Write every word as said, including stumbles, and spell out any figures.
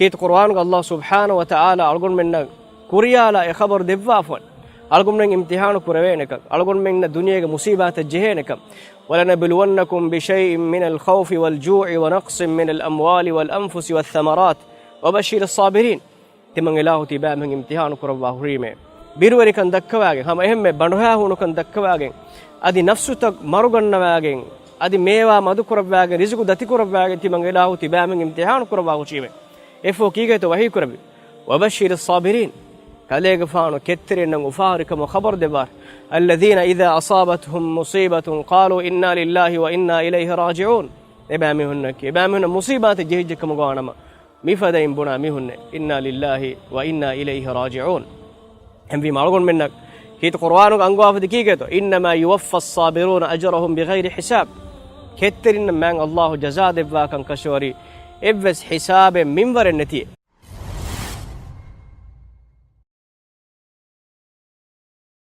ކީރިތި ޤުރުއާނުގަ ﷲ ސުބްޙާނަހޫ ވަތަޢާލާ އަޅުގަނޑުމެންނަށް ކުރިޔާލާ އެ ޚަބަރު ދެއްވާފަ، އަޅުގަނޑުމެން އިމްތިޙާނު ކުރެވޭނެކަން، އަޅުގަނޑުމެންނަށް ދުނިޔޭގެ މުޞީބާތައް ޖެހޭނެކަން. وَلَنَبْلُوَنَّكُمْ بِشَيْءٍ مِّنَ الْخَوْفِ وَالْجُوعِ وَنَقْصٍ مِّنَ الْأَمْوَالِ وَالْأَنْفُسِ وَالثَّمَرَاتِ وَبَشِّرِ الصَّابِرِينَ. ތިމަން އިލާހު ތިބާމެން އިމްތިޙާނު ކުރައްވާ ހުރީމޭ. ބިރުވެރިކަން ދައްކަވާގެން، ހަމަ އެހެންމެ ބަނޑުހާ ހޫނުކަން ދައްކަވާގެން، އަދި ނަފްސުތައް މަރުގަންނަވާގެން، އަދި މޭވާ މަދުކުރައްވާގެން، ރިޒުގު ދަތިކުރައްވާގެން ތިމަން އިލާހު ތިބާމެން އިމްތިޙާނު ކުރައްވާ ހުށީމޭ. އެފޯ ކީގޭތޯ ވަޙީ ކުރެއްވި؟ وَبَشِّرِ الصَّابِرِينَ. ކަލޭގެފާނު ކެތްތެރިންނަށް އުފާވެރިކަމުގެ ޚަބަރު ދެއްވާށި. الَّذِينَ إِذَا أَصَابَتْهُمْ مُصِيبَةٌ قَالُوا إِنَّا لِلَّهِ وَإِنَّا إِلَيْهِ رَاجِعُونَ. އެބައިމީހުންނަކީ، އެބައިމީހުންނަށް މުޞީބާތެއް ޖެހިއްޖެ ކަމުގަ ވާނަމަ، މިފަދައިން ބުނާ މީހުންނޭ، إِنَّا لِلَّهِ وَإِنَّا إِلَيْهِ رَاجِعُونَ. އެހެންވީމަ އަޅުގަނޑުމެންނަށް ކީރިތި ޤުރުއާނުގަ އަންގަވާފަދަ ކީގޭތޯ؟ إِنَّمَا يُوَفَّى الصَّابِرُونَ أَجْرَهُمْ بِغَيْرِ حِسَابٍ. ކެތްތެރިންނަށް މާތް ﷲ ޖަޒާ ދެއްވާކަން ކަށަވަރީ އެއްވެސް ހިސާބެއް މިންވަރެއް ނެތިއެއް.